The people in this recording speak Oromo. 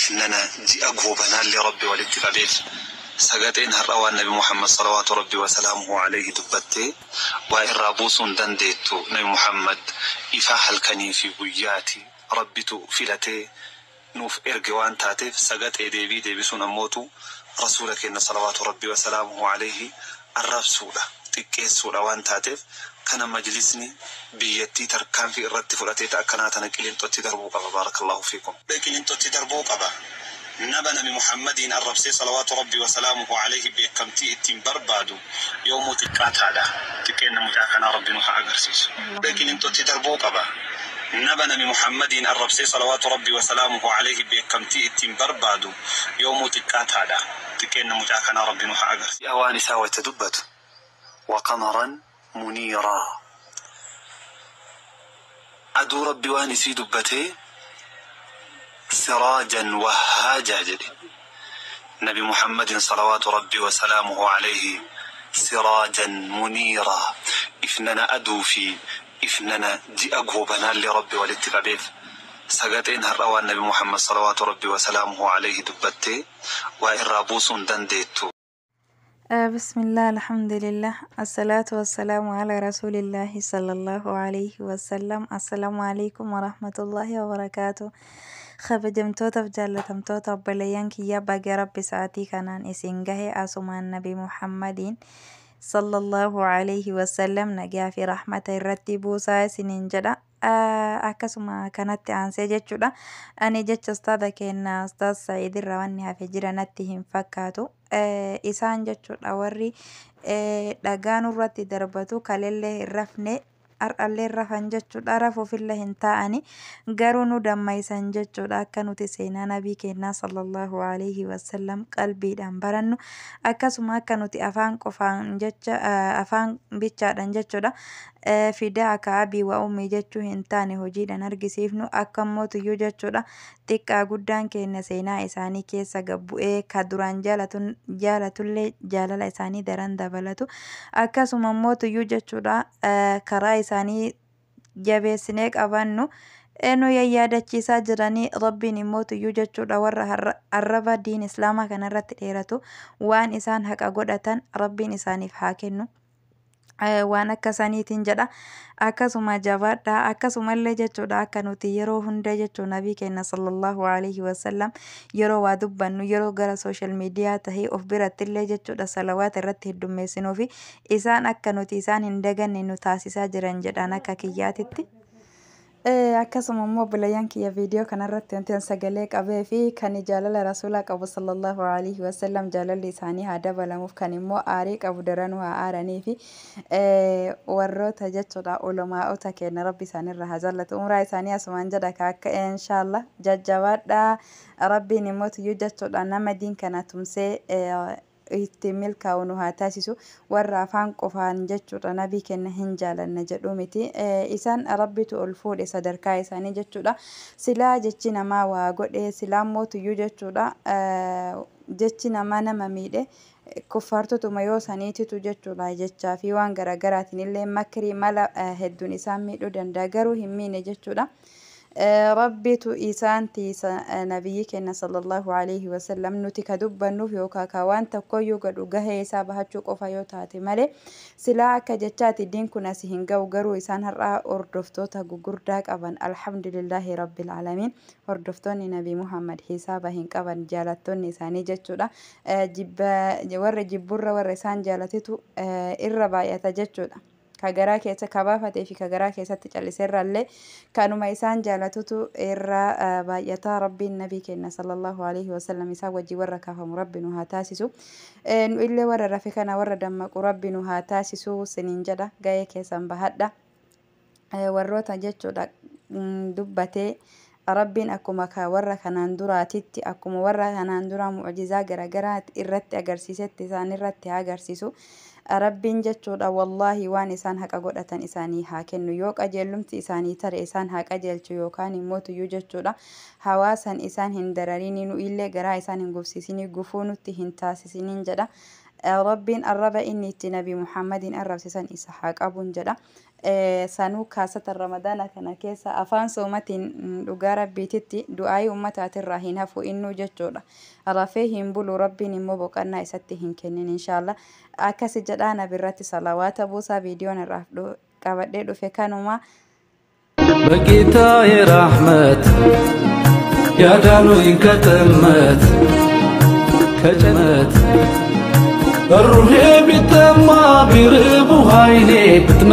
Ifnana ji'a goobanaallee Rabbi walitti qabeef sagaxeen har'a waan Nabi Muhammad salawaatu Rabbi wasalaamuhu alayhi dubbattee waa irraa buusuu hin dandeettu. Nabi Muhammad ifaa halkanii fi guyyaati, Rabbitu filatee nuuf erge waan taateef sagaxee deebii deebisuun ammootu Rasuula keenna salawaatu Rabbi wasalaamuhu alayhi arrabsuudha, xiqqeessuudha waan taateef kana majlisni biyyattii tarkaanfii irratti fudhatee ta akkanaa tana Qilinxotti darbuu qaba. Baarakallaahu fiikum. Qilinxotti darbuu qaba. Naba Nabi Muhammadiin arrabsee salawaatu Rabbi wasalaamuhu alayhi beekkamtii ittiin barbaadu yoomuu xiqqaataadha. Xiqqeenna mucaa kanaa Rabbi nu haa agarsiisu. Qilinxotti darbuu qaba. Naba Nabi Muhammadiin arrabsee salawaatu Rabbi wasalaamuhu alayhi beekkamtii ittiin barbaadu yoomuu xiqqaataadha. Xiqqeenna mucaa kanaa Rabbi nu haa agarsiisu. Waan isaa wayta dubbatu waqamaran muniiraa. Aduu Rabbi waan isii dubbatee siraajan wahhaajaa jedhe. Nabi Muhammadin salawaatu Rabbi wasalaamuhu alayhi siraajan muniiraa. Ifnana aduu fi ifnana ji'a goobanaallee Rabbi walitti qabeef sagaxeen har'a waan Nabi Muhammad salawaatu Rabbi wasalaamuhu alayhi dubbattee waa irraa buusuu hin dandeettu. Bismillah, alhamdulillah, assalatu wassalamu ala rasulillahi sallallahu alayhi wasallam. Assalamu alaikum warahmatullahi wabarakaatu. Kabajamtootaaf jaallatamtoota obboleeyyan kiyya, baga Rabbi sa'aatii kanaan isin gahe. Asumaan Nabi Muhammadiin sallallahu alayhi wasallam nagaa fi rahmata irratti buusaa isiniin jedha. Akkasuma kanatti aansee jechuudha. Ani jecha ustaada keenya Ustaaz Sa'iid irraa wanni hafe jira natti hin fakkaatu. Isaan jechuudha warri dhagaa nurratti darbatu kalellee hin rafne, har'allee hin rafan jechuudha. Rafuufillee hin taa'ani, garuu nu dammaysan jechuudha, akka nuti seenaa nabii keenyaa sallallahu alaihi wasallam qalbiidhaan barannu, akkasuma akka nuti afaan qofaan jecha, afaan bichaadhaan jechuudha, fidaa akka abii wa ummii jechuu hin taane hojiidhaan argisiifnu, akka mootuyyuu jechuudha xiqqaa guddaan keenya seenaa isaanii keessa gabbu'ee ka duraan jaalatullee jaalala isaanii daran dabalatu, akkasuma mootuyyuu jechuudha karaa isaanii jabeessinee qabannu nu yayyaadachiisaa jiranii. Rabbiin immoo tuyyuu jechuudha warra arraba diin Islaamaa kanarratti dheeratu waan isaan haqa godhatan Rabbiin isaaniif haa kennu. Waan akka saniitiin jedha. Akkasuma jabaadha. Akkasumallee jechuudha akka nuti yeroo hunda jechuun nabii keenya sallallahu alaihi wasallam yeroo waa dubbannu, yeroo gara social media tahee of birattillee jechuudha, salawaata irratti heddummeessinuu fi isaan akka nuti isaan hin daganne nu taasisaa jiran jedhaan akka kiyyaatitti. Akkasuma immoo obboleeyyan kiyya, viidiyoo kanarratti wanti an sagalee qabee fi kan jaalala Rasuulaa qabu sallallahu alaihi wasallam jaalalli isaanii haa dabalamuuf, kan immoo aarii qabu daranuu haa aaranii fi warroota jechuudha ulamaa'ota keenya Rabbi isaanirra haa jaallatu umraa isaanii asumaan jedha ka akka inshaallah jajjabaadhaa. Rabbiin immoo tuyyuu jechuudha nama diin kana tumsee itti milkaa'u nu haa taasisu. Warra afaan qofaan jechuudha nabii kenna hin jaalanna jedhu miti, isaan Rabbitu ol fuudhe sadarkaa isaanii jechuudha. Silaa jechi namaa waa godhe, silaa mootuyyuu jechuudha jechi namaa nama miidhe, kuffaartotuma yoo saniititu jechuudha jechaa fi waan garaagaraatiin illee makrii mala hedduun isaan miidhuu danda'a, garuu hin miine jechuudha. Rabbitu isaan tiisa nabiyyi keenya sallallahu alaihi wasallam. Nuti ka dubbannuuf yookaan ka waan tokkoyyuu godhu gahee isaa bahachuu qofa yoo taate malee silaa akka jechaati diin kun asi hin ga'u. Garuu isaan har'aa hordoftoota gugurdaa qaban, alhamdulillahi rabbil alamiin. Hordoftoonni Nabi Muhammad hisaaba hin qaban, jaalattoonni isaanii jechuudha. Warra jibburra warra isaan jaalatitu irra baay'ata jechuudha. Ka garaa keessa ka baafatee fi ka garaa keessatti calliseerrallee kanuma isaan jaalatutu irra baay'ataa. Rabbiin nabii keenya sallallahu alaihi wasallam isaan wajjii warra kaafamu Rabbi nu haa taasisu. Nu illee warra rafe kana warra dammaqu Rabbi nu haa taasisu siniin jedha. Ga'ee keessan bahadha. Warroota jechuudha dubbatee Rabbiin akkuma ka warra kanaan duraatitti, akkuma warra kanaan duraa mu'jizaa garaagaraa irratti agarsiisetti isaan irratti haa agarsiisu. Rabbiin jechuudha wallaahi waan isaan haqa godhatan isaanii haa kennu. Yoo qajeellumti isaanii tare isaan haa qajeelchu, yookaan immoo tuyyuu jechuudha hawaasan isaan hin dararini, nu illee garaa isaan hin gubsiisini, gufuu nutti hin taasisiniin jedha. Rabbiin arraba inni itti Nabi Muhammadiin arrabsisan isa haa qabuun jedha. Sanuu kaasata Ramadaana kana keessa afaan soomatiin dhugaa Rabbiititti du'aayii ummataatirraa hin hafu innuu jechuudha. Rafee hin bulu, Rabbiin immoo boqonnaa isatti hin kennin inshaallah. Akkasi jedhaa, Nabirratti salawaata buusaa. Viidiyoon irraa qabadhee dhufe kanuma. በጌታዬ ራሕመት ያዳኑኝ ከጥመት ከጭመት ሩሄ ቢጠማ ቢርቡ ኃይሌ ብትና